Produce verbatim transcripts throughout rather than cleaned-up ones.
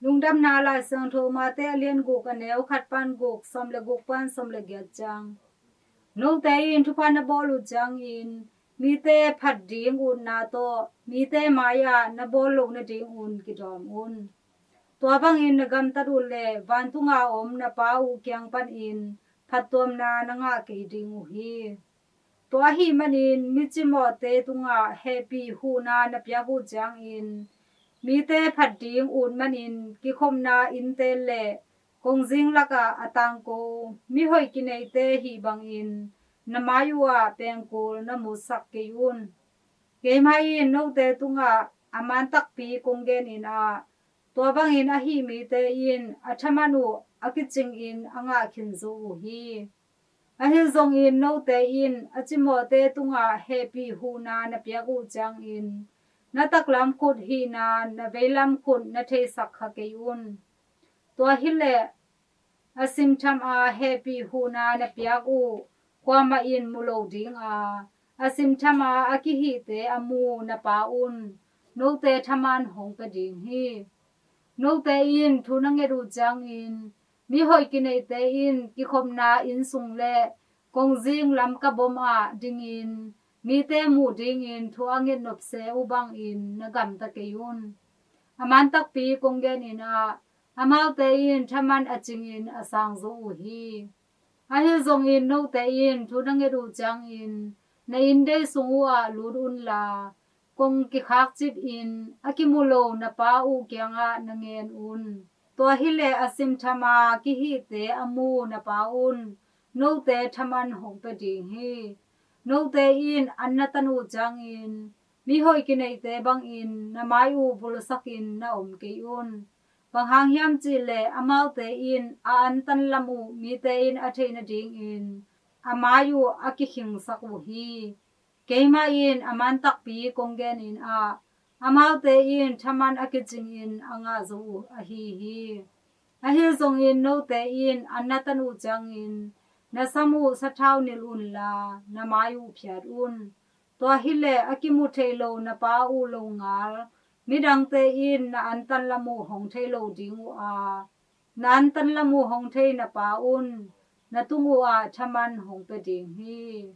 Lungdamna Lai Siangtho Mate a lian guk, a neu khat pan guk, sawm le guk pan sawm le giat ciang. Note in thupha na bawl uh ciangin mite phat ding utna tawh mite mai-ah na bawl loh nadingun kidawm un. Tua bangin na gamtat uh leh vantunga om na Pa uh kiang panin phattuamna na ngah kei ding uh hi. Tua ahih manin mi cimawhte tungah hehpih huhna na piak uh ciangin mite phat ding ut manin kikhopna innte le kongzing lakah a tangko mihoih kineihte hih bangin na mai uhah pengkul na mutsak kei un. Keimah in note tungah a man takpi kong genin ah, tua bangin ahih mite in a thaman uh a kicingin a ngah khin zo uh hi. Ahi zongin note in a cimawhte tungah hehpih huhna na piak uh ciangin na taklam khut hihna na veilam khut na theisak kha kei un. Tua hileh a simtham a hehpih huhna na piak uh kuamah in mu lo dinga, a simtham a a kihihte a mu na Pa un note thaman hong pia ding hi. Note in thu na nget uh ciangin mihoih kineihte in kikhopna inn sung le kongzing lam ka bom ah dingin mite muh dingin thu a ngetnop se uh bangin na gamta kei un. A man takpi kong genin ah, amaute in thaman a cingin a sang zo uh hi. Ahi zongin note in thu na nget uh ciangin na inndei sung uhah lut unla, kong kikhakcip in a kimu lo na Pa uh kiangah na ngen un. Tua hileh a simtham a kihihte a mu na Pa un note thaman hong pia ding hi. Note in an na tan uh ciangin mihoih kineihte bangin na mai uh bulsakin na om kei un. Bang hang hiam cihleh amaute in a antan lam uh mite in a theih nadingin a mai uh a kikhingsak uh hi. Keimah in a man takpi kong genin ah, amaute in thaman a kicingin a ngah zo uh ahi hi. Ahi zongin note in an na tan uh ciangin na sam uh sathau nilh unla na mai uh phiat un. Tua hileh a kimu thei lo na Pa uh longal midangte in na antan lam uh hong thei lo ding uh a, na antan lam uh hong thei na Pa un na tung uhah thaman hong pia ding hi.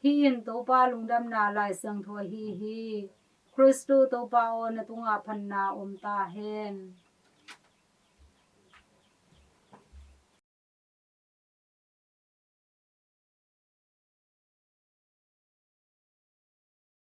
Hih in Topa Lungdamna Lai Siangtho ahi hi. Khristu Topa aw, na tungah phatna om ta hen.